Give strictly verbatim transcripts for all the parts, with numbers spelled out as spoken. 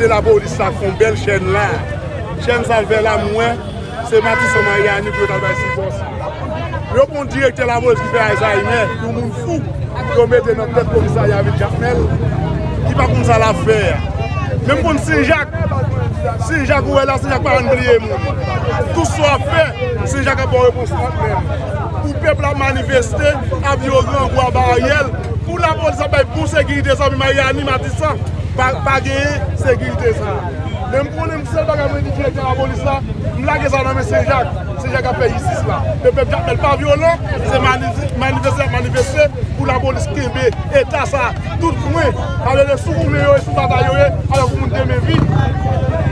Lapolis la fè yon bèl chèn la. Chèn sa l fè la, m wè, se Matisan Maryani pou yo t al bay sipò sa. Yo pran direktè lapolis ki fè Alzheimer, yon moun fou, yo mete nan tèt komisarya vil Jakmèl, ki pa konn sa l ap fè a. Men m konn Senjak, Senjak ou wè la, Senjak pa konn bliye moun. Tout sa w ap fè, Senjak ap ba w repons la menm. Pou pèp la manifeste, ap yo grangou ap ba Ariel, pou lapolis ap bay bon sekirite, zanmi Maryani, Matisan. Pa, pa genyen sekirite sa. Men m konnen m sèl bagay mwen di direktè lapolis la, m lage sa nan men Senjak. Senjak ap fè jistis la. Men pèp Jakmèl pa vyolan, se mani-, manifeste y ap manifeste pou lapolis kenbe eta sa tout kwen. Sa vle di sou goumen yo ye, sou batay yo ye, alò pou moun de men vid.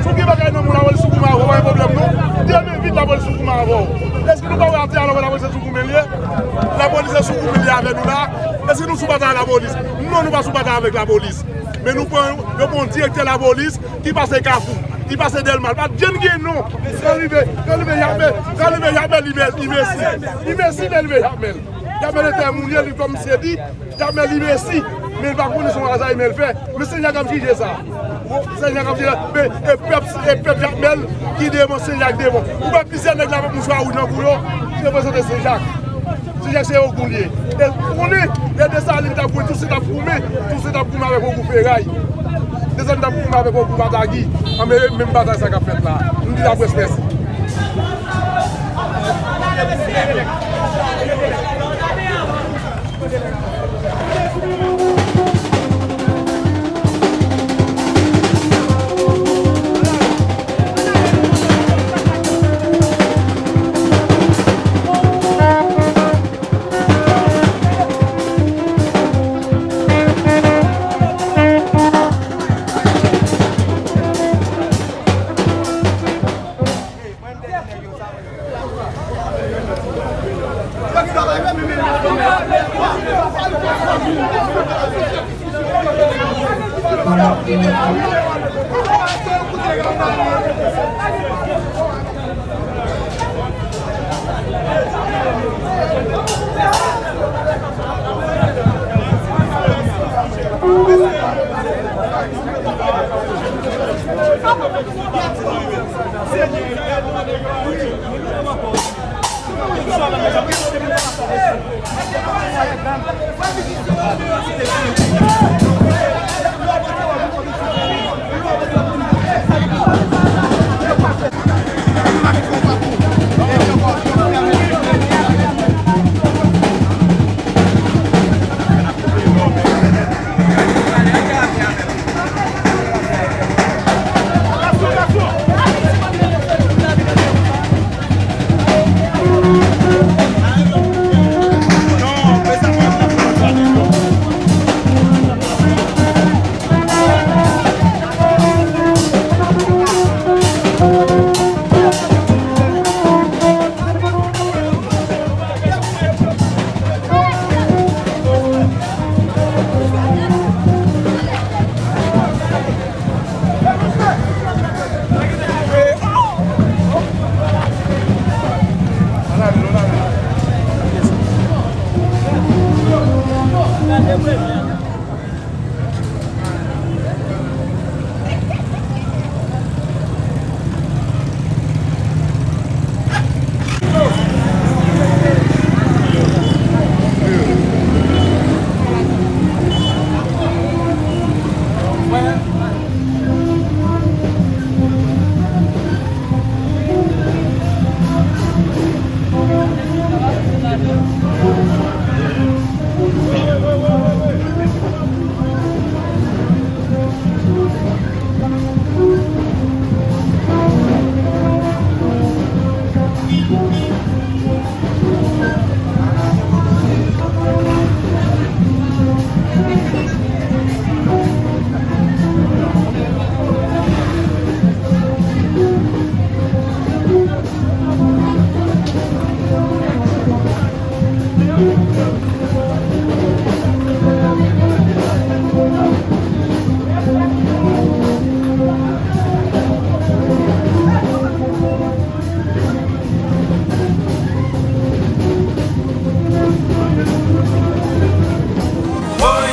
Si w gen bagay nan men w, lapolis sou goumen avè w, pa gen pwoblèm non. De men vid, lapolis sou goumen avè w. Èske nou pa wè atè a, alò lapolis se sou goumen li ye? Lapolis se sou goumen li avè nou la. Èske nou sou batay lapolis? Non, nou pa sou batay avèk lapolis. Men nou pran, yo pran yon direktè lapolis ki pase Kafou, ki pase Dèlma. L pa t janm gen non. Kan rive, kan rive Jakmèl, kan rive Jakmèl, li mèsi. Li mèsi, men rive Jakmèl. Jakmèl te moun ye, li kòm misye di, Jakmèl li mèsi. Men li pa konnen se yon Alzheimer l fè. Men Senjak ap jije sa. Senjak ap jije. Men e pèp, e pèp Jakmèl ki devan, Senjak devan. Ou wè plizyè nèg la avèk mouchwa wouj nan kou yo, ki reprezante Senjak. Senjak se Ogou l ye. E konnen, e Desalin t ap goumen, Tousen t ap goumen, Tousen t ap goumen avèk Ogou Feray. Desalin t ap goumen avèk Ogou Patagi. Anben, menm batay sa k ap fèt la. M di laprès mèsi.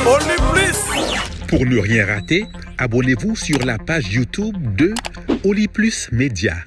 Only Plis! Pour ne rien rater, Abonnez-vous sur la page YouTube de Oli Plus Média.